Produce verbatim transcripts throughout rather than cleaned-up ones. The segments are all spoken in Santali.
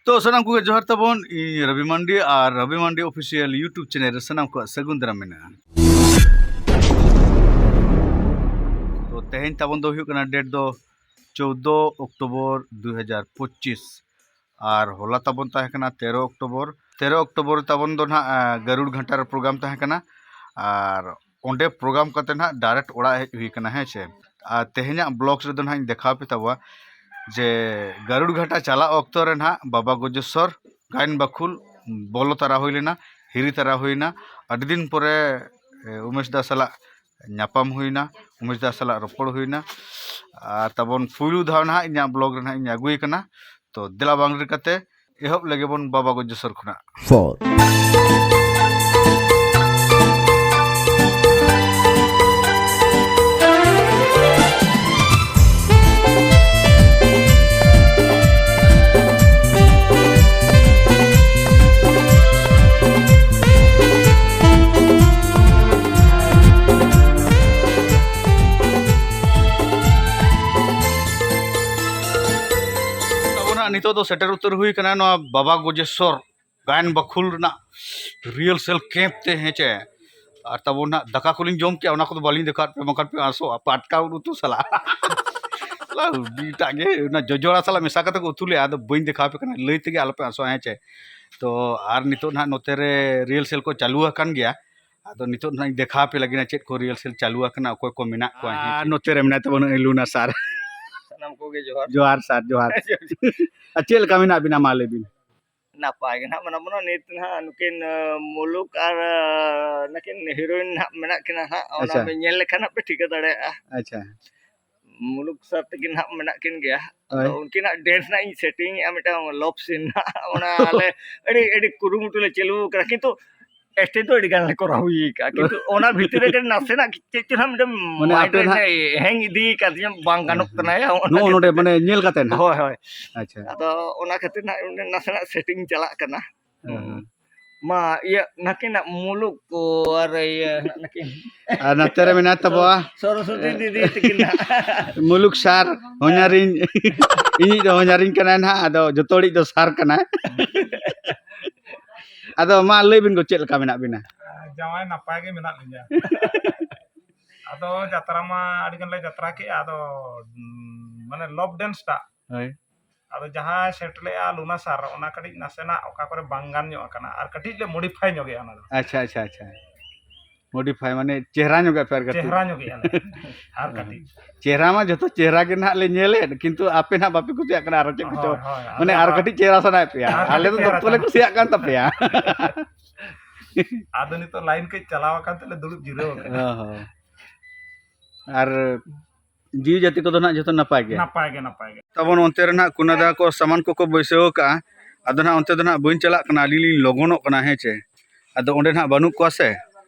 ᱛᱚ ᱥᱟᱱᱟᱢ ᱠᱚᱜᱮ ᱡᱚᱦᱟᱨ ᱛᱟᱵᱚᱱ, ᱤᱧ ᱨᱚᱵᱤ ᱢᱟᱱᱰᱤ ᱟᱨ ᱨᱚᱵᱤ ᱢᱟᱱᱰᱤ ᱚᱯᱷᱤᱥᱤᱭᱟᱞ YouTube ᱪᱮᱱᱮᱞ ᱨᱮ ᱥᱟᱱᱟᱢ ᱠᱚᱣᱟᱜ ᱥᱟᱹᱜᱩᱱ ᱫᱟᱨᱟᱢ ᱢᱮᱱᱟᱜᱼᱟ᱾ ᱛᱚ ᱛᱮᱦᱮᱧ ᱛᱟᱵᱚᱱ ᱫᱚ ᱦᱩᱭᱩᱜ ᱠᱟᱱᱟ ᱰᱮᱴ ᱫᱚ ᱪᱳᱫᱫᱳ ᱚᱠᱴᱳᱵᱚᱨ ᱫᱩ ᱦᱟᱡᱟᱨ ᱯᱚᱸᱪᱤᱥ, ᱟᱨ ᱦᱚᱞᱟ ᱛᱟᱵᱚᱱ ᱛᱟᱦᱮᱸ ᱠᱟᱱᱟ ᱛᱮᱨᱚ ᱚᱠᱴᱳᱵᱚᱨ᱾ ᱛᱮᱨᱚ ᱚᱠᱴᱳᱵᱚᱨ ᱛᱟᱵᱚᱱ ᱫᱚ ᱱᱟᱦᱟᱜ, ᱟᱸ, ᱜᱟᱹᱨᱩᱲ ᱜᱷᱟᱱᱴᱟ ᱨᱮ ᱯᱨᱳᱜᱨᱟᱢ ᱛᱟᱦᱮᱸ ᱠᱟᱱᱟ, ᱟᱨ ᱚᱸᱰᱮ ᱯᱨᱳᱜᱨᱟᱢ ᱠᱟᱛᱮ ᱱᱟᱦᱟᱜ ᱰᱟᱭᱨᱮᱠᱴ ᱚᱲᱟᱜ ᱦᱮᱡ ᱦᱩᱭ ᱠᱟᱱᱟ, ᱦᱮᱸ ᱥᱮ᱾ ᱟᱨ ᱛᱮᱦᱮᱧᱟᱜ ᱵᱞᱚᱜ ᱨᱮᱫᱚ ᱱᱟᱦᱟᱜ ᱤᱧ ᱫᱮᱠᱷᱟᱣ ᱯᱮ ᱛᱟᱵᱚᱣᱟ ᱡᱮ ᱜᱟᱹᱨᱩᱲ ᱜᱷᱟᱴᱟ ᱪᱟᱞᱟᱜ ᱚᱠᱛᱚ ᱨᱮ ᱱᱟᱦᱟᱜ ᱵᱟᱵᱟ ᱜᱚᱡᱮᱥᱥᱚᱨ ᱜᱟᱭᱟᱱ ᱵᱟᱠᱷᱩᱞ ᱵᱚᱞᱚ ᱛᱟᱨᱟ ᱦᱩᱭ ᱞᱮᱱᱟ, ᱦᱤᱨᱤ ᱛᱟᱨᱟ ᱦᱩᱭᱱᱟ᱾ ᱟᱹᱰᱤ ᱫᱤᱱ ᱯᱚᱨᱮ, ᱮ, ᱩᱢᱮᱥ ᱫᱟ ᱥᱟᱞᱟᱜ ᱧᱟᱯᱟᱢ ᱦᱩᱭᱱᱟ, ᱩᱢᱮᱥ ᱫᱟ ᱥᱟᱞᱟᱜ ᱨᱚᱯᱚᱲ ᱦᱩᱭᱱᱟ᱾ ᱟᱨ ᱛᱟᱵᱚᱱ ᱯᱩᱭᱞᱩ ᱫᱷᱟᱣ ᱱᱟᱦᱟᱜ ᱤᱧᱟᱹᱜ ᱵᱞᱚᱜ ᱨᱮ ᱱᱟᱦᱟᱜ ᱤᱧ ᱟᱹᱜᱩᱭᱮ ᱠᱟᱱᱟ᱾ ᱛᱚ ᱫᱮᱞᱟ ᱵᱟᱝ ᱰᱮᱨᱤ ᱠᱟᱛᱮ ᱮᱦᱚᱵ ᱞᱮᱜᱮ ᱵᱚᱱ ᱵᱟᱵᱟ ᱜᱚᱡᱮᱥᱥᱚᱨ ᱠᱷᱚᱱᱟᱜ᱾ ᱯᱷᱳᱨ᱾ ᱟᱵᱚ ᱱᱟᱜ ᱱᱤᱛᱚᱜ ᱫᱚ ᱥᱮᱴᱮᱨ ᱩᱛᱟᱹᱨ ᱦᱩᱭ ᱠᱟᱱᱟ ᱱᱚᱣᱟ ᱵᱟᱵᱟ ᱜᱚᱡᱮᱥᱥᱚᱨ ᱜᱟᱭᱟᱱ ᱵᱟᱠᱷᱩᱞ ᱨᱮᱱᱟᱜ ᱨᱤᱦᱟᱨᱥᱮᱞ ᱠᱮᱢᱯ ᱛᱮ, ᱦᱮᱸ ᱪᱮ᱾ ᱟᱨ ᱛᱟᱵᱚᱱ ᱱᱟᱜ ᱫᱟᱠᱟ ᱠᱚᱞᱤᱧ ᱡᱚᱢ ᱠᱮᱜᱼᱟ, ᱚᱱᱟ ᱠᱚᱫᱚ ᱵᱟᱹᱞᱤᱧ ᱫᱮᱠᱷᱟᱣᱟᱫ ᱯᱮᱭᱟ, ᱵᱟᱝᱠᱷᱟᱱ ᱯᱮ ᱟᱸᱥᱚᱜᱼᱟ᱾ ᱯᱟᱴᱠᱟ ᱩᱫ ᱩᱛᱩ ᱥᱟᱞᱟᱜ ᱥᱟᱞᱟ ᱟᱹᱰᱤᱴᱟᱜ ᱜᱮ ᱚᱱᱟ ᱡᱚᱡᱚᱲᱟ ᱥᱟᱞᱟᱜ ᱢᱮᱥᱟ ᱠᱟᱛᱮ ᱠᱚ ᱩᱛᱩ ᱞᱮᱜᱼᱟ᱾ ᱟᱫᱚ ᱵᱟᱹᱧ ᱫᱮᱠᱷᱟᱣ ᱟᱯᱮ ᱠᱟᱱᱟ, ᱞᱟᱹᱭ ᱛᱮᱜᱮ ᱟᱞᱚᱯᱮ ᱟᱸᱥᱚᱜᱼᱟ, ᱦᱮᱸ ᱪᱮ᱾ ᱛᱚ ᱟᱨ ᱱᱤᱛᱚᱜ ᱱᱟᱦᱟᱜ ᱱᱚᱛᱮ ᱨᱮ ᱨᱤᱦᱟᱨᱥᱮᱞ ᱠᱚ ᱪᱟᱹᱞᱩ ᱟᱠᱟᱱ ᱜᱮᱭᱟ᱾ ᱟᱫᱚ ᱱᱤᱛᱚᱜ ᱱᱟᱦᱟᱜ ᱤᱧ ᱫᱮᱠᱷᱟᱣ ᱟᱯᱮ ᱞᱟᱹᱜᱤᱫ ᱪᱮᱫ ᱠᱚ ᱨᱤᱦᱟᱨᱥᱮᱞ ᱪᱟᱹᱞᱩ ᱟᱠᱟᱱᱟ, ᱚᱠᱚᱭ ᱠᱚ ᱢᱮᱱᱟᱜ ᱠᱚᱣᱟ, ᱦᱮᱸ ᱟᱨ ᱪᱮ᱾ ᱱᱚᱛᱮ ᱨᱮ ᱢᱮᱱᱟᱭ ᱛᱟᱵᱚᱱᱟ ᱞᱩᱱᱟ ᱥᱟᱨ᱾ ᱥᱟᱱᱟᱢ ᱠᱚᱜᱮ ᱡᱚᱦᱟᱨ᱾ ᱡᱚᱦᱟᱨ ᱥᱟᱨ, ᱡᱚᱦᱟᱨ᱾ ᱟᱨ ᱪᱮᱫ ᱞᱮᱠᱟ ᱢᱮᱱᱟᱜ ᱵᱤᱱᱟ, ᱢᱟ ᱞᱟᱹᱭ ᱵᱤᱱ? ᱱᱟᱯᱟᱭ ᱜᱮ ᱱᱟᱦᱟᱜ ᱢᱮᱱᱟᱜ ᱵᱚᱱᱟ ᱱᱤᱛ ᱱᱟᱦᱟᱜ ᱱᱩᱠᱤᱱ, ᱟᱸ, ᱢᱩᱞᱩᱠ ᱟᱨ, ᱟᱸ, ᱱᱩᱠᱤᱱ ᱦᱤᱨᱳᱭᱤᱱ ᱱᱟᱦᱟᱜ ᱢᱮᱱᱟᱜ ᱠᱤᱱᱟ ᱱᱟᱦᱟᱜ, ᱚᱱᱟ ᱟᱪᱪᱷᱟ᱾ ᱵᱤᱱ ᱧᱮᱞ ᱞᱮᱠᱷᱟᱱ ᱱᱟᱦᱟᱜ ᱯᱮ ᱴᱷᱤᱠᱟᱹ ᱫᱟᱲᱮᱭᱟᱜᱼᱟ᱾ ᱟᱪᱪᱷᱟ᱾ ᱢᱩᱞᱩᱠ ᱥᱟᱨ ᱛᱟᱹᱠᱤᱱ ᱱᱟᱦᱟᱜ ᱢᱮᱱᱟᱜ ᱠᱤᱱ ᱜᱮᱭᱟ᱾ ᱟᱫᱚ ᱦᱳᱭ᱾ ᱩᱱᱠᱤᱱᱟᱜ ᱰᱮᱱᱥ ᱱᱟᱦᱟᱜ ᱤᱧ ᱥᱮᱴᱤᱝ ᱮᱜᱼᱟ, ᱢᱤᱫᱴᱟᱝ ᱞᱚᱵ ᱥᱤᱱ ᱱᱟᱦᱟᱜ, ᱚᱱᱟ ᱟᱞᱮ ᱟᱹᱰᱤ, ᱟᱹᱰᱤ ᱠᱩᱨᱩᱢᱩᱴᱩ ᱞᱮ ᱪᱟᱹᱞᱩ ᱟᱠᱟᱫᱟ, ᱠᱤᱱᱛᱩ ᱮᱥᱴᱮᱡᱽ ᱫᱚ ᱟᱹᱰᱤ ᱜᱟᱱ ᱞᱮ ᱠᱚᱨᱟᱣ ᱦᱩᱭ ᱟᱠᱟᱫᱼᱟ, ᱠᱤᱱᱛᱩ ᱚᱱᱟ ᱵᱷᱤᱛᱤᱨ ᱨᱮ ᱱᱟᱥᱮᱱᱟᱜ ᱪᱮᱫ ᱪᱚ ᱱᱟᱦᱟᱜ ᱢᱤᱫᱴᱟᱝ ᱢᱟᱱᱮ ᱢᱟᱭᱤᱱᱰ ᱟᱯᱮ ᱨᱮ ᱱᱟᱦᱟᱜ ᱦᱮᱝ ᱤᱫᱤ ᱟᱠᱟᱫᱤᱧᱟ, ᱵᱟᱝ ᱦᱮᱸ, ᱜᱟᱱᱚᱜ ᱦᱮᱸ᱾ ᱠᱟᱱᱟ, ᱚᱱᱟ ᱱᱚᱜᱼᱚ ᱱᱚᱰᱮ ᱠᱷᱟᱹᱛᱤᱨ ᱛᱮ᱾ ᱢᱟᱱᱮ ᱧᱮᱞ ᱠᱟᱛᱮ ᱱᱟᱦᱟᱜ᱾ ᱦᱳᱭ, ᱦᱳᱭ᱾ ᱟᱪᱪᱷᱟ᱾ ᱟᱫᱚ ᱚᱱᱟ ᱠᱷᱟᱹᱛᱤᱨ ᱱᱟᱦᱟᱜ ᱱᱟᱥᱮᱱᱟᱜ ᱥᱮᱴᱤᱝ ᱪᱟᱞᱟᱜ ᱠᱟᱱᱟ᱾ ᱦᱮᱸ, ᱦᱮᱸ᱾ ᱢᱟ ᱤᱭᱟᱹ ᱱᱟᱹᱠᱤᱱᱟᱜ ᱢᱩᱞᱩᱠ ᱠᱚ ᱟᱨ ᱤᱭᱟᱹ ᱱᱟᱹᱠᱤᱱ ᱟᱨ ᱱᱚᱛᱮ ᱨᱮ ᱢᱮᱱᱟᱭ ᱛᱟᱵᱚᱣᱟ ᱥᱚᱨᱚᱥᱚᱛᱤ ᱫᱤᱫᱤ ᱛᱟᱹᱠᱤᱱ ᱱᱟᱜ᱾ ᱢᱩᱞᱩᱠ ᱥᱟᱨ, ᱦᱚᱧᱦᱟᱨᱤᱧ, ᱤᱧᱤᱡ ᱫᱚ ᱦᱚᱧᱦᱟᱨᱤᱧ ᱠᱟᱱᱟᱭ ᱱᱟᱦᱟᱜ, ᱟᱫᱚ ᱡᱚᱛᱚ ᱦᱚᱲᱤᱡ ᱫᱚ ᱥᱟᱨ ᱠᱟᱱᱟᱭ᱾ ᱟᱫᱚ ᱢᱟ ᱞᱟᱹᱭ ᱵᱤᱱ ᱜᱚ, ᱪᱮᱫ ᱞᱮᱠᱟ ᱢᱮᱱᱟᱜ ᱵᱤᱱᱟ? ᱡᱟᱶᱟᱭ ᱱᱟᱯᱟᱭ ᱜᱮ ᱢᱮᱱᱟᱜ ᱞᱤᱧᱟ᱾ ᱟᱫᱚ ᱡᱟᱛᱨᱟ ᱢᱟ ᱟᱹᱰᱤ ᱜᱟᱱ ᱞᱮ ᱡᱟᱛᱨᱟ ᱠᱮᱜᱼᱟ, ᱟᱫᱚ ᱩᱸ, ᱢᱟᱱᱮ ᱞᱚᱵ ᱰᱮᱱᱥ ᱴᱟᱜ᱾ ᱦᱳᱭ᱾ ᱟᱫᱚ ᱡᱟᱦᱟᱸ ᱥᱮᱴᱞᱮᱜᱼᱟ ᱞᱩᱱᱟ ᱥᱟᱨ, ᱚᱱᱟ ᱠᱟᱹᱴᱤᱡ ᱱᱟᱥᱮᱱᱟᱜ ᱚᱠᱟ ᱠᱚᱨᱮ ᱵᱟᱝ ᱜᱟᱱ ᱧᱚᱜ ᱟᱠᱟᱱᱟ, ᱟᱨ ᱠᱟᱹᱴᱤᱡ ᱞᱮ ᱢᱚᱰᱤᱯᱷᱟᱭ ᱧᱚᱜᱮᱜᱼᱟ ᱚᱱᱟ ᱫᱚ᱾ ᱟᱪᱪᱷᱟ, ᱟᱪᱪᱷᱟ, ᱟᱪᱪᱷᱟ᱾ ᱢᱚᱰᱤᱯᱷᱟᱭ ᱢᱟᱱᱮ ᱪᱮᱦᱨᱟ ᱧᱚᱜ ᱟᱯᱮ ᱟᱨ ᱠᱟᱹᱴᱤᱡ᱾ ᱪᱮᱦᱨᱟ ᱧᱚᱜᱮᱜᱼᱟ ᱞᱮ ᱟᱨ ᱠᱟᱹᱴᱤᱡ᱾ ᱪᱮᱦᱨᱟ ᱢᱟ ᱡᱚᱛᱚ ᱪᱮᱦᱨᱟ ᱜᱮ ᱱᱟᱦᱟᱜ ᱞᱮ ᱧᱮᱞᱮᱫ, ᱠᱤᱱᱛᱩ ᱟᱯᱮ ᱱᱟᱦᱟᱜ ᱵᱟᱯᱮ ᱠᱩᱥᱤᱭᱟᱜ ᱠᱟᱱᱟ ᱟᱨᱚ ᱪᱮᱫ ᱠᱚᱪᱚ᱾ ᱦᱳᱭ, ᱦᱳᱭ, ᱟᱫᱚ ᱢᱟᱱᱮ ᱟᱨᱚ ᱟᱨ ᱠᱟᱹᱴᱤᱡ ᱪᱮᱦᱨᱟ ᱥᱟᱱᱟᱭᱮᱫ ᱯᱮᱭᱟ᱾ ᱟᱨ ᱟᱞᱮ ᱠᱟᱹᱴᱤᱡ ᱫᱚ ᱪᱮᱦᱨᱟ ᱛᱚᱛᱚ ᱞᱮ ᱥᱟᱱᱟ᱾ ᱠᱩᱥᱤᱭᱟᱜ ᱠᱟᱱ ᱛᱟᱯᱮᱭᱟ᱾ ᱟᱫᱚ ᱱᱤᱛᱚᱜ ᱞᱟᱭᱤᱱ ᱠᱟᱹᱡ ᱪᱟᱞᱟᱣ ᱟᱠᱟᱱ ᱛᱮᱞᱮ ᱫᱩᱲᱩᱵ ᱡᱤᱨᱟᱹᱣ ᱟᱠᱟᱱᱟ᱾ ᱚ ᱦᱚᱸ᱾ ᱟᱨ ᱡᱤᱣᱤ ᱡᱟᱹᱛᱤ ᱠᱚᱫᱚ ᱱᱟᱦᱟᱜ ᱡᱚᱛᱚ ᱱᱟᱯᱟᱭ ᱜᱮ? ᱱᱟᱯᱟᱭ ᱜᱮ, ᱱᱟᱯᱟᱭ ᱜᱮ᱾ ᱛᱟᱵᱚᱱ ᱚᱱᱛᱮ ᱨᱮ ᱱᱟᱦᱟᱜ ᱠᱩᱱᱟᱹᱫᱟ ᱠᱚ ᱥᱟᱢᱟᱱ ᱠᱚᱠᱚ ᱵᱟᱹᱭᱥᱟᱹᱣ ᱟᱠᱟᱜᱼᱟ᱾ ᱟᱫᱚ ᱱᱟᱦᱟᱜ ᱚᱱᱛᱮ ᱫᱚ ᱱᱟᱦᱟᱜ ᱵᱟᱹᱧ ᱪᱟᱞᱟᱜ ᱠᱟᱱᱟ, ᱟᱹᱞᱤᱧ ᱞᱤᱧ ᱞᱚᱜᱚᱱᱚᱜ ᱠᱟᱱᱟ, ᱦᱮᱸ ᱪᱮ᱾ ᱟᱫᱚ ᱚᱸᱰᱮ ᱱᱟᱦᱟᱜ ᱵᱟᱹᱱᱩᱜ ᱠᱚᱣᱟ ᱥᱮ᱾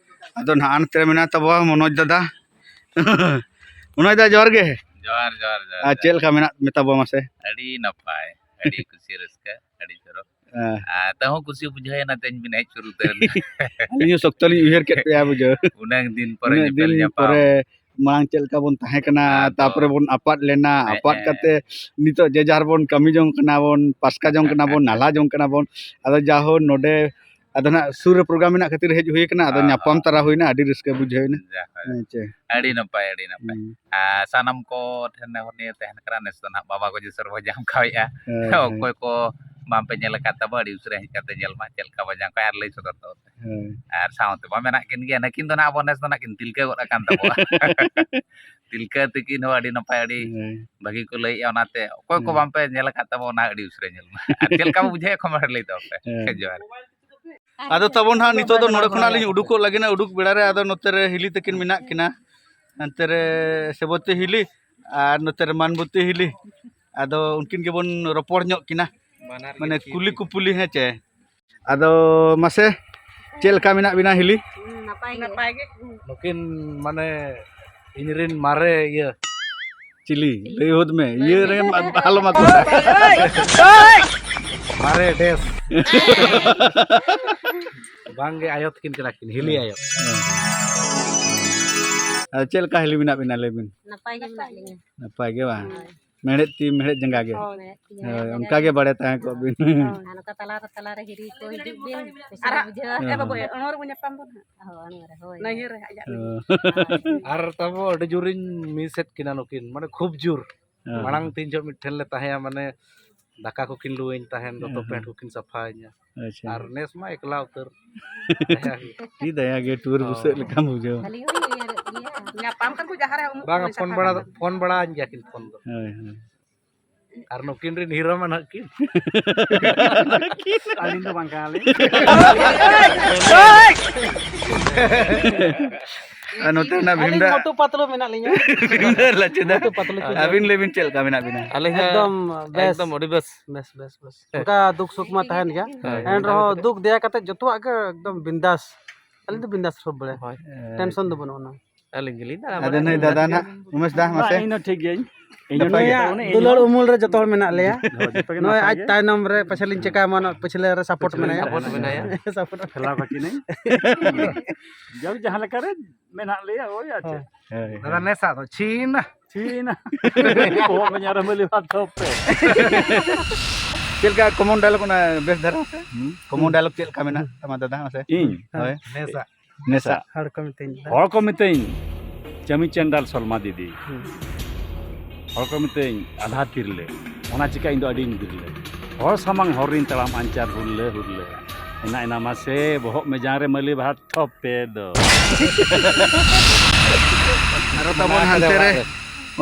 ᱟᱫᱚ ᱱᱟᱦᱟᱜ ᱱᱚᱛᱮ ᱨᱮ ᱢᱮᱱᱟᱭ ᱛᱟᱵᱚᱣᱟ ᱢᱚᱱᱳᱡᱽ ᱫᱟᱫᱟ᱾ ᱢᱚᱱᱳᱡᱽ ᱫᱟ, ᱡᱚᱦᱟᱨ ᱜᱮ᱾ ᱡᱚᱦᱟᱨ, ᱡᱚᱦᱟᱨ, ᱡᱚᱦᱟᱨ, ᱟᱨ ᱪᱮᱫ ᱡᱚᱦᱟᱨ᱾ ᱞᱮᱠᱟ ᱢᱮᱱᱟᱜ ᱢᱮ ᱛᱟᱵᱚᱣᱟ ᱢᱟᱥᱮ? ᱟᱹᱰᱤ ᱱᱟᱯᱟᱭ, ᱟᱹᱰᱤ ᱠᱩᱥᱤ ᱨᱟᱹᱥᱠᱟᱹ, ᱟᱹᱰᱤ ᱪᱚᱨᱚᱠ᱾ ᱦᱮᱸ᱾ ᱟᱨ ᱛᱟᱹᱦᱩ ᱠᱩᱥᱤ ᱵᱩᱡᱷᱟᱹᱣ ᱮᱱᱟ ᱛᱮᱦᱮᱧ ᱵᱤᱱ ᱦᱮᱡ ᱥᱩᱨ ᱩᱛᱟᱹᱨ ᱮᱱᱟ᱾ ᱟᱹᱞᱤᱧ ᱦᱚᱸ ᱥᱚᱠᱛᱚ ᱞᱤᱧ ᱩᱭᱦᱟᱹᱨ ᱠᱮᱫ ᱯᱮᱭᱟ ᱵᱩᱡᱷᱟᱹᱣ᱾ ᱩᱱᱟᱹᱝ ᱫᱤᱱ ᱯᱚᱨᱮ ᱩᱱᱟᱹᱜ ᱧᱮᱯᱮᱞ ᱫᱤᱱ ᱧᱟᱯᱟᱢ᱾ ᱯᱚᱨᱮ ᱢᱟᱲᱟᱝ ᱪᱮᱫ ᱞᱮᱠᱟ ᱵᱚᱱ ᱛᱟᱦᱮᱸ ᱠᱟᱱᱟ, ᱟᱫᱚ ᱛᱟᱯᱚᱨᱮ ᱵᱚᱱ ᱟᱯᱟᱫ ᱞᱮᱱᱟ, ᱦᱮᱸ, ᱟᱯᱟᱫ ᱦᱮᱸ᱾ ᱠᱟᱛᱮ ᱱᱤᱛᱚᱜ ᱡᱮ ᱡᱟᱦᱟᱨ ᱵᱚᱱ ᱠᱟᱹᱢᱤ ᱡᱚᱝ ᱠᱟᱱᱟ ᱵᱚᱱ, ᱯᱟᱥᱠᱟ ᱡᱚᱝ ᱠᱟᱱᱟ ᱵᱚᱱ, ᱱᱟᱞᱦᱟ ᱡᱚᱝ ᱠᱟᱱᱟ ᱵᱚᱱ᱾ ᱟᱫᱚ ᱡᱟᱦᱳ ᱱᱚᱰᱮ ᱟᱫᱚ ᱱᱟᱜ ᱥᱩᱨ ᱨᱮ ᱯᱨᱳᱜᱨᱟᱢ ᱢᱮᱱᱟᱜ ᱠᱷᱟᱹᱛᱤᱨ ᱦᱮᱡ ᱦᱩᱭ ᱠᱟᱱᱟ, ᱟᱫᱚ ᱦᱚᱸ, ᱧᱟᱯᱟᱢ ᱦᱚᱸ᱾ ᱛᱟᱨᱟ ᱦᱩᱭᱱᱟ, ᱟᱹᱰᱤ ᱨᱟᱹᱥᱠᱟᱹ ᱵᱩᱡᱷᱟᱹᱣ ᱮᱱᱟ᱾ ᱡᱟᱠ, ᱦᱮᱸ ᱪᱮ᱾ ᱟᱹᱰᱤ ᱱᱟᱯᱟᱭ, ᱟᱹᱰᱤ ᱱᱟᱯᱟᱭ᱾ ᱦᱩᱸ᱾ ᱟᱨ ᱥᱟᱱᱟᱢ ᱠᱚ ᱴᱷᱮᱱ ᱱᱮᱦᱚᱨ ᱱᱤᱭᱟᱹ ᱛᱟᱦᱮᱱ ᱠᱟᱱᱟ, ᱱᱮᱥ ᱫᱚ ᱱᱟᱜ ᱵᱟᱵᱟ ᱜᱚᱡᱮ ᱥᱚᱨᱵᱚ ᱡᱟᱢ ᱠᱷᱟᱣᱮᱜᱼᱟ᱾ ᱦᱮᱸ, ᱦᱮᱸ᱾ ᱚᱠᱚᱭ ᱠᱚ ᱵᱟᱝ ᱯᱮ ᱧᱮᱞ ᱟᱠᱟᱫ ᱛᱟᱵᱚ, ᱟᱹᱰᱤ ᱩᱥᱟᱹᱨᱟ ᱦᱮᱡ ᱠᱟᱛᱮ ᱧᱮᱞ ᱢᱟ, ᱪᱮᱫ ᱞᱮᱠᱟ ᱵᱟᱡᱟᱣ ᱠᱚ ᱟᱨ ᱞᱟᱹᱭ ᱥᱚᱫᱚᱨ ᱛᱟᱵᱚᱱ ᱯᱮ᱾ ᱦᱮᱸ᱾ ᱟᱨ ᱥᱟᱶᱛᱮ ᱢᱟ ᱢᱮᱱᱟᱜ ᱠᱤᱱ ᱜᱮᱭᱟ, ᱱᱟᱹᱠᱤᱱ ᱫᱚ ᱱᱟᱜ ᱟᱵᱚ ᱱᱮᱥ ᱫᱚ ᱱᱟᱜ ᱠᱤᱱ ᱛᱤᱞᱠᱟᱹ ᱜᱚᱫ ᱟᱠᱟᱱ ᱛᱟᱵᱚᱣᱟ᱾ ᱛᱤᱞᱠᱟᱹ ᱛᱤᱠᱤᱱ ᱦᱚᱸ ᱟᱹᱰᱤ ᱱᱟᱯᱟᱭ, ᱟᱹᱰᱤ ᱦᱮᱸ᱾ ᱵᱷᱟᱹᱜᱤ ᱠᱚ ᱞᱟᱹᱭᱮᱜᱼᱟ, ᱚᱱᱟᱛᱮ ᱚᱠᱚᱭ ᱠᱚ ᱦᱮᱸ᱾ ᱵᱟᱝ ᱯᱮ ᱧᱮᱞ ᱟᱠᱟᱫ ᱛᱟᱵᱚ, ᱚᱱᱟ ᱟᱹᱰᱤ ᱩᱥᱟᱹᱨᱟ ᱧᱮᱞ ᱢᱟ᱾ ᱟᱨ ᱪᱮᱫ ᱞᱮᱠᱟ ᱵᱚ ᱵᱩᱡᱷᱟᱹᱣᱮᱫ ᱠᱚᱣᱟ, ᱢᱟ ᱞᱟᱹᱭ ᱛᱟᱵᱚᱱ ᱯᱮ᱾ ᱦᱮᱸ᱾ ᱡᱚᱦᱟᱨ᱾ ᱟᱫᱚ ᱛᱟᱵᱚᱱ ᱦᱟᱸᱜ ᱱᱤᱛᱚᱜ ᱫᱚ ᱱᱚᱰᱮ ᱠᱷᱚᱱᱟᱜ ᱞᱤᱧ ᱩᱰᱩᱠᱚᱜ ᱞᱟᱹᱜᱤᱫ, ᱩᱰᱩᱠ ᱵᱮᱲᱟ ᱨᱮ ᱟᱫᱚ ᱱᱚᱛᱮ ᱨᱮ ᱦᱤᱞᱤ ᱛᱟᱹᱠᱤᱱ ᱢᱮᱱᱟᱜ ᱠᱤᱱᱟ, ᱦᱟᱱᱛᱮ ᱨᱮ ᱥᱮᱵᱚᱛᱤ ᱦᱤᱞᱤ ᱟᱨ ᱱᱚᱛᱮ ᱨᱮ ᱢᱟᱱᱵᱚᱛᱤ ᱦᱤᱞᱤ᱾ ᱟᱫᱚ ᱩᱱᱠᱤᱱ ᱜᱮᱵᱚᱱ ᱨᱚᱯᱚᱲ ᱧᱚᱜ ᱠᱤᱱᱟ, ᱵᱟᱱᱟᱨ ᱜᱮ ᱢᱟᱱᱮ ᱴᱷᱤᱠ ᱠᱩᱞᱤ ᱜᱮ᱾ ᱠᱩᱯᱩᱞᱤ, ᱦᱮᱸ ᱪᱮ? ᱟᱫᱚ ᱢᱟᱥᱮ, ᱪᱮᱫ ᱞᱮᱠᱟ ᱢᱮᱱᱟᱜ ᱵᱤᱱᱟ ᱦᱤᱞᱤ? ᱦᱩᱸ, ᱱᱟᱯᱟᱭ ᱜᱮ᱾ ᱱᱟᱯᱟᱭ ᱜᱮ᱾ ᱱᱩᱠᱤᱱ ᱢᱟᱱᱮ ᱤᱧᱨᱮᱱ ᱢᱟᱨᱮ ᱤᱭᱟᱹ᱾ ᱪᱤᱞᱤ? ᱞᱟᱹᱭ ᱦᱚᱫ ᱢᱮ᱾ ᱤᱭᱟᱹ ᱨᱮ ᱢᱟ-, ᱟᱞᱚᱢ ᱟᱹᱜᱩᱭᱟ᱾ ᱢᱟᱨᱮ ᱰᱮᱥ᱾ ᱵᱟᱝᱜᱮ, ᱟᱭᱳ ᱛᱟᱹᱠᱤᱱ ᱠᱟᱱᱟ ᱠᱤᱱ, ᱦᱤᱞᱤ ᱟᱭᱳ᱾ ᱟᱨ ᱪᱮᱫ ᱞᱮᱠᱟ ᱦᱤᱞᱤ ᱢᱮᱱᱟᱜ ᱵᱤᱱᱟ, ᱞᱟᱹᱭ ᱵᱤᱱ? ᱱᱟᱯᱟᱭ ᱜᱮ ᱢᱮᱱᱟᱜ ᱞᱤᱧᱟ᱾ ᱱᱟᱯᱟᱭ ᱜᱮ ᱵᱟᱝ? ᱦᱳᱭ᱾ ᱢᱮᱲᱦᱮᱫ ᱛᱤ ᱢᱮᱲᱦᱮᱫ ᱡᱟᱸᱜᱟ ᱜᱮ? ᱦᱳᱭ, ᱢᱮᱲᱦᱮᱫ ᱛᱤ ᱦᱳᱭ, ᱡᱟᱸᱜᱟ ᱚᱱᱠᱟ ᱜᱮ ᱜᱮ᱾ ᱵᱟᱲᱮ ᱛᱟᱦᱮᱸ ᱠᱚᱜ ᱵᱤᱱ᱾ ᱦᱳᱭ, ᱟᱨ ᱱᱚᱝᱠᱟ ᱛᱟᱞᱟ ᱨᱮ, ᱛᱟᱞᱟ ᱨᱮ ᱦᱤᱨᱤ ᱠᱚ ᱦᱤᱡᱩᱜ ᱵᱤᱱ, ᱠᱩᱥᱤ ᱟᱨ ᱵᱩᱡᱷᱟᱹᱣᱟ᱾ ᱮ ᱵᱟᱹᱵᱩ, ᱦᱳᱭ᱾ ᱮ, ᱚᱱᱟ ᱨᱮᱵᱚᱱ ᱧᱟᱯᱟᱢ ᱫᱚ ᱱᱟᱦᱟᱜ᱾ ᱦᱳᱭ, ᱚᱱᱟ ᱨᱮ, ᱦᱳᱭ᱾ ᱱᱟᱹᱭᱦᱟᱹᱨ ᱨᱮ, ᱟᱡᱟᱜ ᱱᱟᱹᱭᱦᱟᱹᱨ᱾ ᱦᱳᱭ᱾ ᱟᱨ ᱛᱟᱵᱚ ᱟᱹᱰᱤ ᱡᱳᱨᱤᱧ miss ᱮᱫ ᱠᱤᱱᱟ ᱱᱩᱠᱤᱱ, ᱢᱟᱱᱮ ᱠᱷᱩᱵ ᱡᱳᱨ᱾ ᱦᱮᱸ᱾ ᱢᱟᱲᱟᱝ ᱛᱤᱱ ᱡᱚᱦᱚᱜ ᱢᱤᱫ ᱴᱷᱮᱱ ᱞᱮ ᱛᱟᱦᱮᱸᱭᱟ, ᱢᱟᱱᱮ ᱫᱟᱠᱟ ᱠᱚᱠᱤᱱ ᱞᱩᱣᱟᱹᱧ ᱛᱟᱦᱮᱱ, ᱫᱚᱛᱚ ᱦᱮᱸ, ᱯᱮᱱᱴ ᱦᱮᱸ᱾ ᱠᱚᱠᱤᱱ ᱥᱟᱯᱷᱟᱣᱟᱹᱧᱟ᱾ ᱟᱪᱪᱷᱟ᱾ ᱟᱨ ᱱᱮᱥ ᱢᱟ ᱮᱠᱞᱟ ᱩᱛᱟᱹᱨ᱾ ᱫᱟᱭᱟ ᱜᱮ᱾ ᱟᱹᱰᱤ ᱫᱟᱭᱟ ᱜᱮ, ᱴᱩᱣᱟᱹᱨ ᱦᱚᱸ᱾ ᱵᱩᱥᱟᱹᱜ ᱞᱮᱠᱟᱢ ᱵᱩᱡᱷᱟᱹᱣᱟ᱾ ᱠᱷᱟᱹᱞᱤ ᱦᱚᱸᱧ ᱩᱭᱦᱟᱹᱨᱮᱫ ᱜᱮᱭᱟ᱾ ᱧᱟᱯᱟᱢ ᱠᱟᱱ ᱠᱚ ᱡᱟᱦᱟᱸ ᱨᱮ ᱩᱢᱩᱜ ᱵᱟᱝᱟ, ᱠᱚ ᱯᱷᱳᱱ ᱥᱟᱯᱷᱟ ᱵᱟᱲᱟ, ᱠᱟᱜᱼᱟ᱾ ᱯᱷᱳᱱ ᱵᱟᱲᱟᱣᱟᱹᱧ ᱜᱮᱭᱟ ᱠᱤᱱ ᱯᱷᱳᱱ ᱫᱚ᱾ ᱦᱳᱭ, ᱦᱳᱭ᱾ ᱟᱨ ᱱᱩᱠᱤᱱ ᱨᱤᱱ ᱦᱤᱨᱳ ᱢᱟ ᱱᱟᱦᱟᱜ ᱠᱤᱱ᱾ ᱟᱹᱞᱤᱧ ᱫᱚ ᱵᱟᱝ ᱠᱟᱱᱟᱞᱤᱧ᱾ ᱟᱨ ᱱᱚᱛᱮ ᱨᱮᱱᱟᱜ ᱵᱷᱤᱢ ᱟᱹᱞᱤᱧ ᱫᱟ᱾ ᱢᱚᱴᱩ ᱯᱟᱛᱞᱩ ᱢᱮᱱᱟᱜ ᱞᱤᱧᱟ᱾ ᱵᱷᱤᱢ ᱫᱟ ᱞᱟᱪᱩ ᱫᱟ᱾ ᱢᱚᱴᱩ ᱯᱟᱛᱞᱩ ᱪᱩᱞᱩ᱾ ᱟᱹᱵᱤᱱ ᱞᱟᱹᱭ ᱵᱤᱱ ᱪᱮᱫ ᱞᱮᱠᱟ ᱢᱮᱱᱟᱜ ᱵᱤᱱᱟ? ᱟᱹᱞᱤᱧ ᱦᱚᱸ ᱮᱠᱫᱚᱢ ᱵᱮᱥ᱾ ᱮᱠᱫᱚᱢ ᱟᱹᱰᱤ ᱵᱮᱥ᱾ ᱵᱮᱥ, ᱵᱮᱥ, ᱵᱮᱥ᱾ ᱦᱮᱸ᱾ ᱚᱱᱠᱟ ᱫᱩᱠ ᱥᱩᱠ ᱢᱟ ᱛᱟᱦᱮᱱ ᱜᱮᱭᱟ᱾ ᱦᱮᱸ᱾ ᱮᱱ ᱨᱮᱦᱚᱸ ᱫᱩᱠ ᱫᱮᱭᱟ ᱠᱟᱛᱮ ᱡᱚᱛᱚᱣᱟᱜ ᱜᱮ ᱮᱠᱫᱚᱢ ᱵᱤᱱᱫᱟᱥ᱾ ᱟᱹᱞᱤᱧ ᱫᱚ ᱵᱤᱱᱫᱟᱥ ᱥᱚᱵ ᱵᱮᱲᱟ᱾ ᱦᱳᱭ᱾ ᱴᱮᱱᱥᱚᱱ ᱫᱚ ᱵᱟᱹᱱᱩᱜ ᱟᱱᱟ᱾ ᱟᱹᱞᱤᱧ ᱜᱮᱞᱤᱧ ᱫᱟᱬᱟ ᱟᱫᱚ ᱵᱟᱲᱟᱭᱟ᱾ ᱱᱩᱭ ᱫᱟᱫᱟ ᱱᱟᱜ, ᱩᱢᱮᱥ ᱫᱟ, ᱵᱟᱝ, ᱢᱟᱥᱮ᱾ ᱤᱧ ᱦᱚᱸ ᱴᱷᱤᱠ ᱜᱤᱭᱟᱹᱧ᱾ ᱤᱧ ᱦᱚᱸ ᱱᱟᱯᱟᱭ ᱴᱷᱤᱠ ᱜᱮ᱾ ᱜᱮᱭᱟ᱾ ᱩᱱᱤ ᱫᱩᱞᱟᱹᱲ ᱤᱧ ᱩᱢᱩᱞ ᱨᱮ ᱡᱚᱛᱚ ᱦᱚᱲ ᱢᱮᱱᱟᱜ ᱞᱮᱭᱟ᱾ ᱦᱳᱭ, ᱡᱚᱛᱚ ᱜᱮ ᱱᱚᱜᱼᱚᱭ ᱱᱟᱯᱟᱭ ᱟᱡ ᱜᱮ᱾ ᱛᱟᱭᱱᱚᱢ ᱨᱮ ᱯᱟᱪᱷᱮ ᱞᱤᱧ ᱪᱮᱠᱟ ᱮᱢᱟᱱᱚᱜ, ᱯᱟᱪᱷᱞᱮ ᱨᱮ support ᱯᱟᱪᱷᱞᱮ ᱢᱮᱱᱟᱭᱟ᱾ Support ᱢᱮᱱᱟᱭᱟ᱾ Support᱾ ᱠᱷᱮᱞᱟᱣ ᱠᱟᱹᱠᱤᱱᱟᱹᱧ᱾ ᱡᱟᱠ, ᱡᱟᱦᱟᱸ ᱞᱮᱠᱟ ᱨᱮ ᱢᱮᱱᱟᱜ ᱞᱮᱭᱟ, ᱳᱭ ᱟᱨ ᱪᱮᱫ᱾ ᱦᱳᱭ᱾ ᱦᱳᱭ᱾ ᱫᱟᱫᱟ, ᱱᱮᱥᱟ ᱫᱚ ᱪᱷᱤᱱᱟ᱾ ᱪᱷᱤᱱᱟ᱾ ᱵᱚᱦᱚᱜ ᱢᱮ ᱧᱟᱨᱟ ᱢᱟᱹᱞᱤ ᱵᱟᱫ ᱫᱷᱚᱯ ᱯᱮ᱾ ᱪᱮᱫ ᱞᱮᱠᱟ common dialogue ᱚᱱᱟ ᱵᱮᱥ ᱫᱷᱟᱨᱟ ᱢᱟᱥᱮ? ᱦᱩᱸ? Common dialogue ᱪᱮᱫ ᱞᱮᱠᱟ ᱢᱮᱱᱟᱜ ᱛᱟᱢᱟ ᱫᱟᱫᱟ ᱢᱟᱥᱮ? ᱤᱧ? ᱦᱳᱭ᱾ ᱱᱮᱥᱟ᱾ ᱱᱮᱥᱟ᱾ ᱦᱚᱲ ᱠᱚ ᱢᱤᱛᱟᱹᱧ ᱫᱚ᱾ ᱦᱚᱲ ᱠᱚ ᱢᱤᱛᱟᱹᱧ, "ᱪᱟᱹᱢᱤ ᱪᱟᱱᱰᱟᱞ ᱥᱚᱞᱢᱟ ᱫᱤᱫᱤ᱾" ᱦᱩᱸ᱾ ᱦᱚᱲ ᱠᱚ ᱢᱤᱛᱟᱹᱧ, "ᱟᱫᱷᱟ ᱛᱤᱨᱞᱟᱹ᱾" ᱚᱱᱟ ᱪᱤᱠᱟ ᱤᱧ ᱫᱚ ᱟᱹᱰᱤᱧ ᱵᱤᱨᱞᱟᱹ᱾ ᱦᱚᱲ ᱥᱟᱢᱟᱝ ᱦᱚᱨ ᱨᱤᱧ ᱛᱟᱲᱟᱢ ᱟᱧᱪᱟᱨ ᱦᱩᱨᱞᱟᱹ ᱦᱩᱨᱞᱟᱹ᱾ ᱮᱱᱟ, ᱮᱱᱟ ᱢᱟᱥᱮ ᱵᱚᱦᱚᱜ ᱢᱮᱡᱟᱝ ᱨᱮ ᱢᱟᱹᱞᱤ ᱵᱷᱟᱴ ᱴᱷᱚᱯ ᱯᱮ ᱫᱚ᱾ ᱟᱨᱚ ᱛᱟᱵᱚᱱ ᱦᱟᱱᱛᱮ ᱨᱮ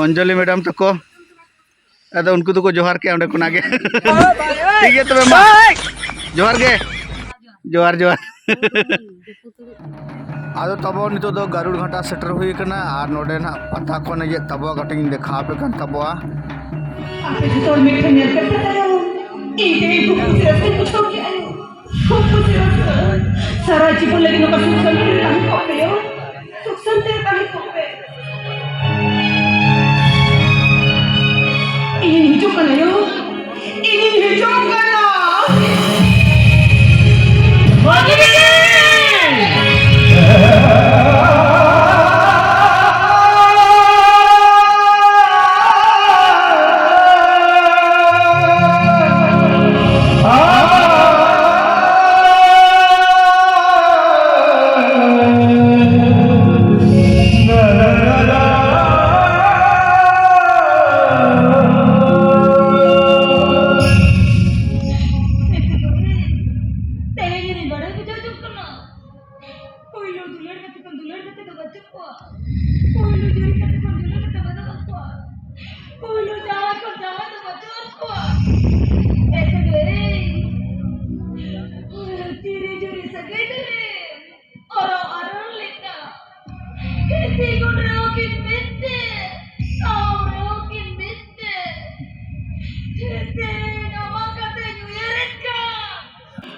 ᱚᱧᱡᱚᱞᱤ ᱢᱮᱰᱟᱢ ᱛᱟᱠᱚ᱾ ᱟᱫᱚ ᱩᱱᱠᱩ ᱫᱚᱠᱚ ᱡᱚᱦᱟᱨ ᱠᱮᱜᱼᱟ ᱚᱸᱰᱮ ᱠᱷᱚᱱᱟᱜ ᱜᱮ᱾ ᱴᱷᱤᱠ ᱜᱮᱭᱟ ᱛᱚᱵᱮ ᱢᱟ᱾ ᱡᱚᱦᱟᱨ ᱜᱮ᱾ ᱡᱚᱦᱟᱨ, ᱡᱚᱦᱟᱨ᱾ ᱟᱫᱚ ᱛᱟᱵᱚ ᱱᱤᱛᱚᱜ ᱫᱚ ᱜᱟᱹᱨᱩᱲ ᱜᱷᱟᱴᱟ ᱥᱮᱴᱮᱨ ᱦᱩᱭ ᱟᱠᱟᱱᱟ ᱟᱨ ᱱᱚᱰᱮ ᱱᱟᱦᱟᱜ ᱯᱟᱛᱟ ᱠᱚ ᱮᱱᱮᱡᱮᱫ ᱛᱟᱵᱚᱣᱟ, ᱠᱟᱹᱴᱤᱡ ᱤᱧ ᱫᱮᱠᱷᱟᱣ ᱟᱯᱮ ᱠᱟᱱ ᱛᱟᱵᱚᱣᱟ᱾ ᱟᱯᱮ ᱡᱚᱛᱚ ᱦᱚᱲ ᱢᱤᱫ ᱴᱷᱮᱱ ᱧᱮᱞ ᱠᱟᱛᱮ ᱛᱟᱭᱚᱢ ᱤᱧ ᱛᱮ ᱠᱷᱩᱵ ᱠᱩᱥᱤ ᱨᱟᱹᱥᱠᱟᱹᱧ ᱵᱩᱡᱷᱟᱹᱣ ᱠᱮᱜᱼᱟ᱾ ᱠᱷᱩᱵ ᱠᱩᱥᱤ ᱨᱟᱹᱥᱠᱟᱹ᱾ ᱥᱟᱨᱟ ᱡᱤᱵᱚᱱ ᱞᱟᱹᱜᱤᱫ ᱱᱚᱝᱠᱟ ᱥᱩᱠ ᱥᱟᱱᱛᱤ ᱨᱮ ᱛᱟᱦᱮᱸ ᱠᱚᱜ ᱯᱮ ᱭᱳ᱾ ᱥᱩᱠ ᱥᱟᱱᱛᱤ ᱨᱮ ᱛᱟᱦᱮᱸ ᱠᱚᱜ ᱯᱮ᱾ ᱤᱧᱤᱧ ᱦᱤᱡᱩᱜ ᱠᱟᱱᱟ ᱭᱳ᱾ ᱤᱧᱤᱧ ᱦᱤᱡᱩᱜ ᱠᱟᱱᱟ᱾ ᱵᱷᱟᱹᱜᱤ!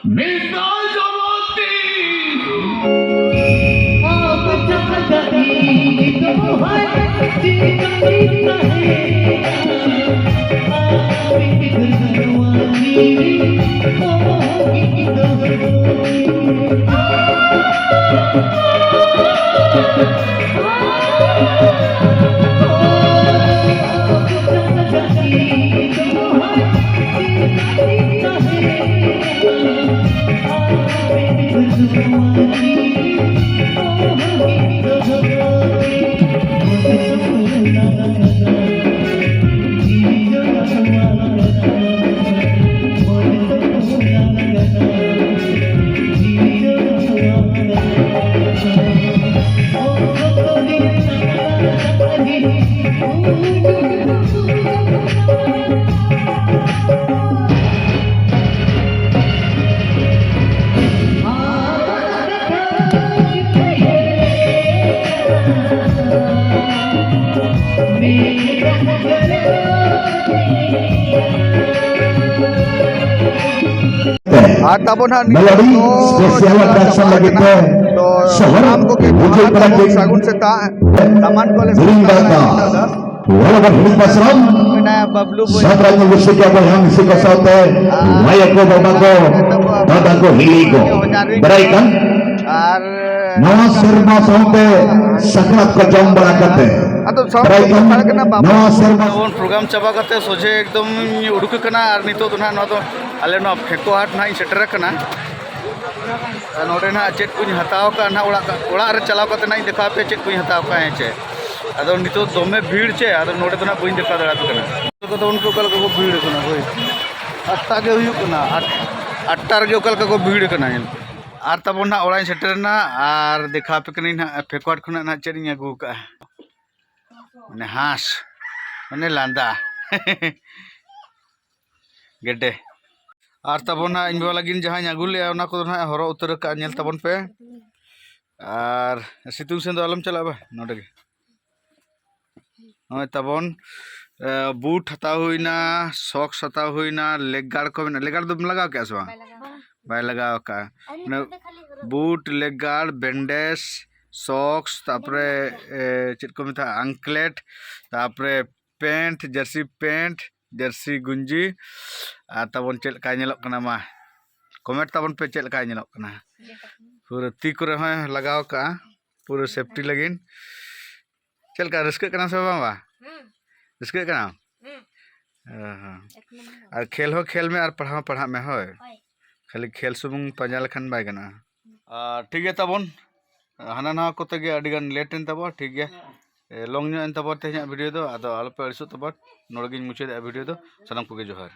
ᱢᱤᱫ ᱫᱷᱟᱣ ᱡᱚᱢᱚᱛᱤ ᱟᱢ ᱡᱟᱦᱟᱸ ᱫᱟᱲᱮ ᱫᱚ ᱦᱟᱭ ᱪᱮᱫ ᱠᱟᱹᱢᱤ ᱛᱟᱦᱮᱸ ᱟᱨ ᱛᱟᱵᱚᱱ ᱦᱟᱸᱜ ᱱᱤᱛᱚᱜ ᱫᱚ ᱥᱯᱮᱥᱤᱭᱟᱞ ᱟᱴᱨᱟᱠᱥᱚᱱ ᱞᱟᱹᱜᱤᱫ ᱛᱮ ᱛᱚ ᱥᱚᱦᱚᱨ ᱥᱟᱱᱟᱢ ᱠᱚᱜᱮ ᱦᱤᱡᱩᱜ ᱠᱟᱱᱟ ᱛᱟᱵᱚᱱ ᱪᱮᱫ? ᱥᱟᱹᱜᱩᱱ ᱥᱮᱛᱟᱜ ᱥᱟᱢᱟᱱ ᱠᱚᱞᱮ ᱥᱟᱹᱜᱩᱱ ᱥᱟᱯᱲᱟᱣ ᱥᱮᱛᱟᱜ᱾ ᱠᱟᱫᱟ᱾ ᱚᱲᱟᱜ ᱦᱚᱲ ᱦᱤᱲᱤᱧ ᱯᱟᱥᱱᱟᱣ᱾ ᱢᱮᱱᱟᱭᱟ ᱵᱟᱵᱞᱩ ᱵᱳᱭ᱾ ᱥᱟᱶᱛᱮ ᱧᱮᱞ ᱨᱩᱥᱤᱠᱟ ᱵᱚᱭᱦᱟ ᱢᱤᱥᱤ ᱠᱚ ᱥᱟᱶᱛᱮ ᱟᱨ ᱟᱭᱳ ᱠᱚ, ᱵᱟᱵᱟ ᱠᱚ, ᱫᱟᱫᱟ ᱠᱚ, ᱦᱤᱞᱤ ᱠᱚ᱾ ᱵᱟᱲᱟᱭ ᱠᱟᱱ ᱟᱨ ᱱᱟᱣᱟ ᱥᱮᱨᱢᱟ ᱥᱟᱶᱛᱮ ᱥᱟᱠᱨᱟᱛ ᱠᱚ ᱡᱚᱢ ᱵᱟᱲᱟ ᱠᱟᱛᱮ ᱟᱫᱚ ᱥᱟᱶ ᱵᱟᱲᱟᱭ ᱠᱟᱱ ᱥᱟᱲ ᱠᱟᱱᱟ ᱵᱟᱵᱞᱩ᱾ ᱱᱟᱣᱟ ᱥᱮᱨᱢᱟ ᱛᱟᱵᱚᱱ ᱯᱨᱳᱜᱨᱟᱢ ᱪᱟᱵᱟ ᱠᱟᱛᱮ ᱥᱚᱡᱷᱮ ᱮᱠᱫᱚᱢ ᱤᱧ ᱩᱰᱩᱠ ᱟᱠᱟᱱᱟ ᱟᱨ ᱱᱤᱛᱚᱜ ᱫᱚ ᱱᱟᱦᱟᱜ ᱱᱚᱣᱟ ᱫᱚ ᱟᱞᱮ ᱱᱚᱣᱟ ᱯᱷᱮᱠᱚ ᱦᱟᱴ ᱱᱟᱦᱟᱜ ᱤᱧ ᱥᱮᱴᱮᱨ ᱟᱠᱟᱱᱟ᱾ ᱟᱨ ᱱᱚᱰᱮ ᱱᱟᱦᱟᱜ ᱪᱮᱫ ᱠᱚᱧ ᱦᱟᱛᱟᱣ ᱟᱠᱟᱫ ᱱᱟᱦᱟᱜ ᱚᱲᱟᱜ, ᱚᱲᱟᱜ ᱨᱮ ᱪᱟᱞᱟᱣ ᱠᱟᱛᱮ ᱱᱟᱦᱟᱜ ᱤᱧ ᱫᱮᱠᱷᱟᱣ ᱟᱯᱮᱭᱟ ᱪᱮᱫ ᱠᱚᱧ ᱦᱟᱛᱟᱣ ᱟᱠᱟᱫᱼᱟ, ᱦᱮᱸ ᱪᱮ᱾ ᱟᱫᱚ ᱱᱤᱛᱚᱜ ᱫᱚᱢᱮ ᱵᱷᱤᱲ ᱪᱮ, ᱟᱫᱚ ᱱᱚᱰᱮ ᱫᱚ ᱱᱟᱦᱟᱜ ᱵᱟᱹᱧ ᱫᱮᱠᱷᱟᱣ ᱫᱟᱲᱮᱭᱟᱯᱮ ᱠᱟᱱᱟ᱾ ᱠᱚᱫᱚ ᱩᱱᱠᱩ ᱚᱠᱟ ᱞᱮᱠᱟ ᱠᱚ ᱵᱷᱤᱲ ᱟᱠᱟᱱᱟ ᱦᱳᱭ᱾ ᱟᱴᱴᱟ ᱜᱮ ᱦᱩᱭᱩᱜ ᱠᱟᱱᱟ, ᱟᱴ-, ᱟᱴᱴᱟ ᱨᱮᱜᱮ ᱚᱠᱟ ᱞᱮᱠᱟ ᱠᱚ ᱵᱷᱤᱲ ᱟᱠᱟᱱᱟ᱾ ᱟᱨ ᱛᱟᱵᱚᱱ ᱱᱟᱦᱟᱜ ᱚᱲᱟᱜ ᱤᱧ ᱥᱮᱴᱮᱨᱮᱱᱟ ᱟᱨ ᱫᱮᱠᱷᱟᱣ ᱟᱯᱮ ᱠᱟᱹᱱᱟᱹᱧ ᱱᱟᱦᱟᱜ ᱯᱷᱮᱠᱚᱣᱟᱴ ᱠᱷᱚᱱᱟᱜ ᱱᱟᱦᱟᱜ ᱪᱮᱫ ᱤᱧ ᱟᱹᱜᱩ ᱟᱠᱟᱫᱼᱟ᱾ ᱢᱟᱱᱮ ᱦᱟᱸᱥ, ᱢᱟᱱᱮ ᱞᱟᱸᱫᱟ᱾ ᱜᱮᱰᱮ᱾ ᱟᱨ ᱛᱟᱵᱚᱱ ᱦᱟᱸᱜ ᱤᱧ ᱵᱟᱵᱟ ᱞᱟᱹᱜᱤᱫ ᱡᱟᱦᱟᱸᱧ ᱟᱹᱜᱩ ᱞᱮᱜᱼᱟ, ᱚᱱᱟ ᱠᱚᱫᱚ ᱦᱟᱸᱜ ᱦᱚᱨᱚᱜ ᱩᱛᱟᱹᱨ ᱟᱠᱟᱫᱼᱟ, ᱧᱮᱞ ᱛᱟᱵᱚᱱ ᱯᱮ᱾ ᱟᱨ ᱥᱤᱛᱩᱝ ᱥᱮᱱ ᱫᱚ ᱟᱞᱚᱢ ᱪᱟᱞᱟᱜᱼᱟ ᱵᱟ, ᱱᱚᱰᱮ ᱜᱮ᱾ ᱱᱚᱜᱼᱚᱭ ᱛᱟᱵᱚᱱ, ᱮ, ᱵᱩᱴ ᱦᱟᱛᱟᱣ ᱦᱩᱭᱱᱟ, ᱥᱚᱠᱥ ᱦᱟᱛᱟᱣ ᱦᱩᱭᱱᱟ, ᱞᱮᱜ ᱜᱟᱨᱰ ᱠᱚ ᱢᱮᱱᱟᱜᱼᱟ᱾ ᱞᱮᱜ ᱜᱟᱨᱰ ᱫᱚᱢ ᱞᱟᱜᱟᱣ ᱠᱮᱜᱼᱟ ᱥᱮ ᱵᱟᱝ? ᱵᱟᱭ ᱞᱟᱜᱟᱣᱟ᱾ ᱵᱟᱭ ᱞᱟᱜᱟᱣ ᱟᱠᱟᱫᱼᱟ᱾ ᱢᱟᱱᱮ ᱵᱩᱴ, ᱞᱮᱜ ᱜᱟᱨᱰ, ᱵᱮᱱᱰᱮᱡᱽ, ᱥᱚᱠᱥ, ᱛᱟᱨᱯᱚᱨᱮ ᱮ, ᱪᱮᱫ ᱠᱚ ᱢᱮᱛᱟᱜᱼᱟ, ᱟᱝᱠᱞᱮᱴ, ᱛᱟᱨᱯᱚᱨᱮ ᱯᱮᱱᱴ, ᱡᱟᱹᱨᱥᱤ ᱯᱮᱱᱴ, ᱡᱟᱹᱨᱥᱤ ᱜᱩᱧᱡᱤ᱾ ᱟᱨ ᱛᱟᱵᱚᱱ ᱪᱮᱫ ᱞᱮᱠᱟᱭ ᱧᱮᱞᱚᱜ ᱠᱟᱱᱟ, ᱢᱟ ᱠᱚᱢᱮᱱᱴ ᱛᱟᱵᱚᱱ ᱯᱮ ᱪᱮᱫ ᱞᱮᱠᱟᱭ ᱧᱮᱞᱚᱜ ᱠᱟᱱᱟ᱾ ᱯᱩᱨᱟᱹ ᱛᱤ ᱠᱚᱨᱮ ᱦᱚᱸᱭ ᱞᱟᱜᱟᱣ ᱠᱟᱜᱼᱟ, ᱯᱩᱨᱟᱹ ᱥᱮᱯᱴᱤ ᱞᱟᱹᱜᱤᱫ᱾ ᱪᱮᱫ ᱞᱮᱠᱟ, ᱨᱟᱹᱥᱠᱟᱹᱜ ᱠᱟᱱᱟ ᱥᱮ ᱵᱟᱝ ᱵᱟ? ᱦᱩᱸ᱾ ᱨᱟᱹᱥᱠᱟᱹᱜ ᱠᱟᱱᱟᱢ? ᱦᱩᱸ᱾ ᱚ ᱦᱚᱸ᱾ ᱮᱠ ᱱᱚᱢᱵᱚᱨ᱾ ᱟᱨ ᱠᱷᱮᱞ ᱦᱚᱸ ᱠᱷᱮᱞ ᱢᱮ ᱟᱨ ᱯᱟᱲᱦᱟᱣ ᱦᱚᱸ ᱯᱟᱲᱦᱟᱜ ᱢᱮ, ᱦᱳᱭ᱾ ᱦᱳᱭ᱾ ᱠᱷᱟᱹᱞᱤ ᱠᱷᱮᱞ ᱥᱩᱢᱩᱝ ᱯᱟᱸᱡᱟ ᱞᱮᱠᱷᱟᱱ ᱵᱟᱭ ᱜᱟᱱᱚᱜᱼᱟ᱾ ᱟᱨ ᱴᱷᱤᱠ ᱜᱮᱭᱟ ᱛᱟᱵᱚᱱ, ᱦᱟᱱᱟ ᱱᱟᱣᱟ ᱠᱚᱛᱮ ᱜᱮ ᱟᱹᱰᱤ ᱜᱟᱱ ᱞᱮᱴ ᱮᱱ ᱛᱟᱵᱚᱱᱟ, ᱴᱷᱤᱠ ᱜᱮᱭᱟ᱾ ᱮ, ᱞᱚᱝ ᱧᱚᱜ ᱮᱱ ᱛᱟᱵᱚᱱᱟ ᱛᱮᱦᱮᱧᱟᱜ ᱵᱷᱤᱰᱤᱭᱳ ᱫᱚ, ᱟᱫᱚ ᱟᱞᱚᱯᱮ ᱟᱹᱲᱤᱥᱚᱜ ᱛᱟᱵᱚᱱ, ᱱᱚᱰᱮ ᱜᱤᱧ ᱢᱩᱪᱟᱹᱫᱮᱜᱼᱟ ᱵᱷᱤᱰᱤᱭᱳ ᱫᱚ᱾ ᱥᱟᱱᱟᱢ ᱠᱚᱜᱮ ᱡᱚᱦᱟᱨ᱾